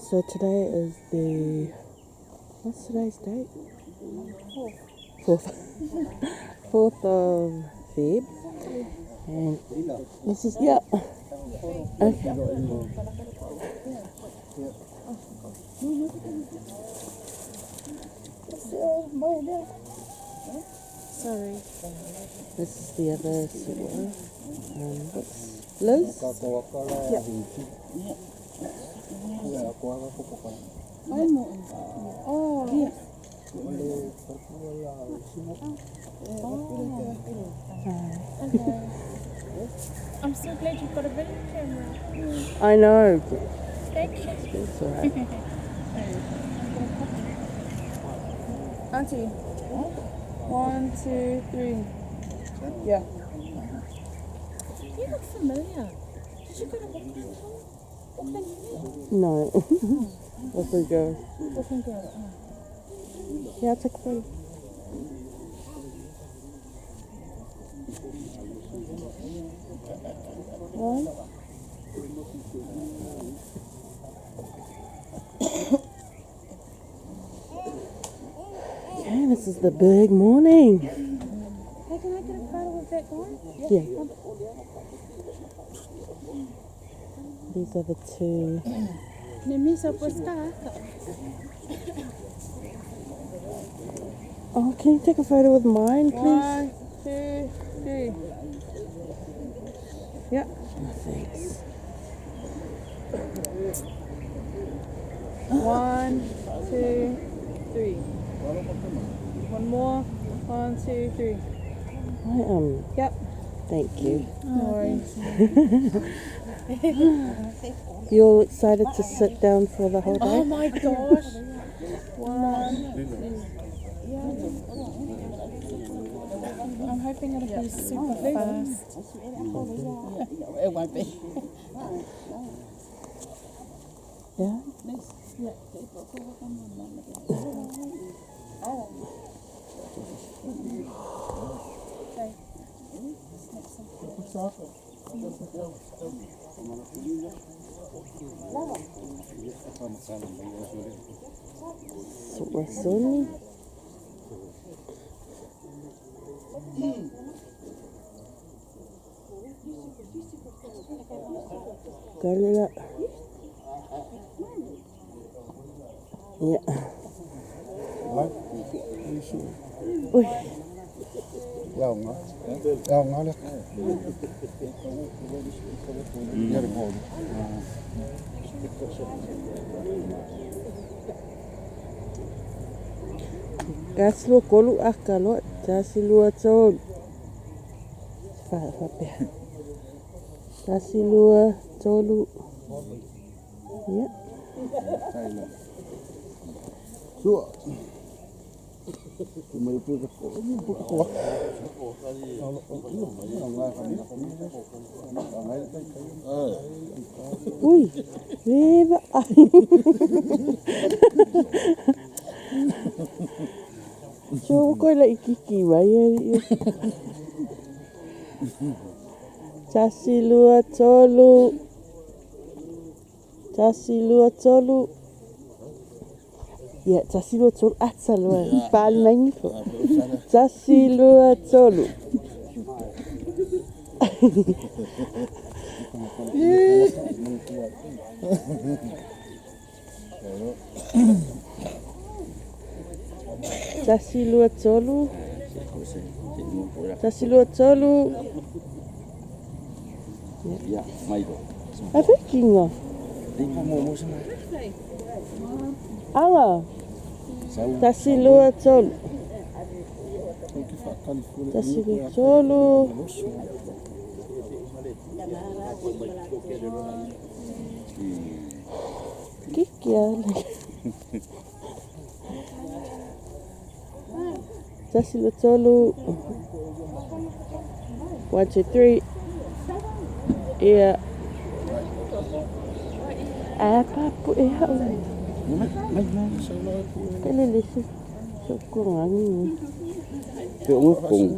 So today is the, what's today's date? 4th. 4th of Feb. And this is, yeah. Okay. Sorry. This is the other Su'a. What's Liz? Yeah. Oh. Yeah. I'm so glad you've got a video camera. I know. Thank you. It's alright. Auntie. 1, 2, 3. Yeah. You look familiar. Did you go to Auckland? Auckland Uni? No. Auckland Girls. Auckland Girls. Oh. Yeah, I'll take a photo. One. Okay, this is the big morning. Hey, can I get a photo with that guy? Yeah. These are the two. Oh, can you take a photo with mine, please? 1, 2, 3. Yeah. Oh, thanks. 1, 2, 3. One more. 1, 2, 3. I am. Yep. Thank you. No worries. You all excited to sit down for the whole day? Oh my gosh. 1. I'm hoping it'll be super fast. It won't be. Yeah. Su'a. Galila. Yeah. Ui. Tasi lua kolu aka loa, tasi lua tolu. Fa pea. Tasi lua tolu. Yeah. Ui, viva. So koe la ikiki mai e. Tasi lua tolu. Tasi lua tolu. Yeah, tasi lua tolu. Ata lua. Pali nangifo. Tasi lua tolu. Tasi lua tolu. Tasi lua tolu. Yeah, mai do. Ave kinga. Anga. Tasi lua tolu. Tasi lua tolu. Kiki ale. Tasi lua tolu. 1, 2, 3. Yeah. Ah, papu e hau. Kele lesi. So ko ngangi. Te o kong.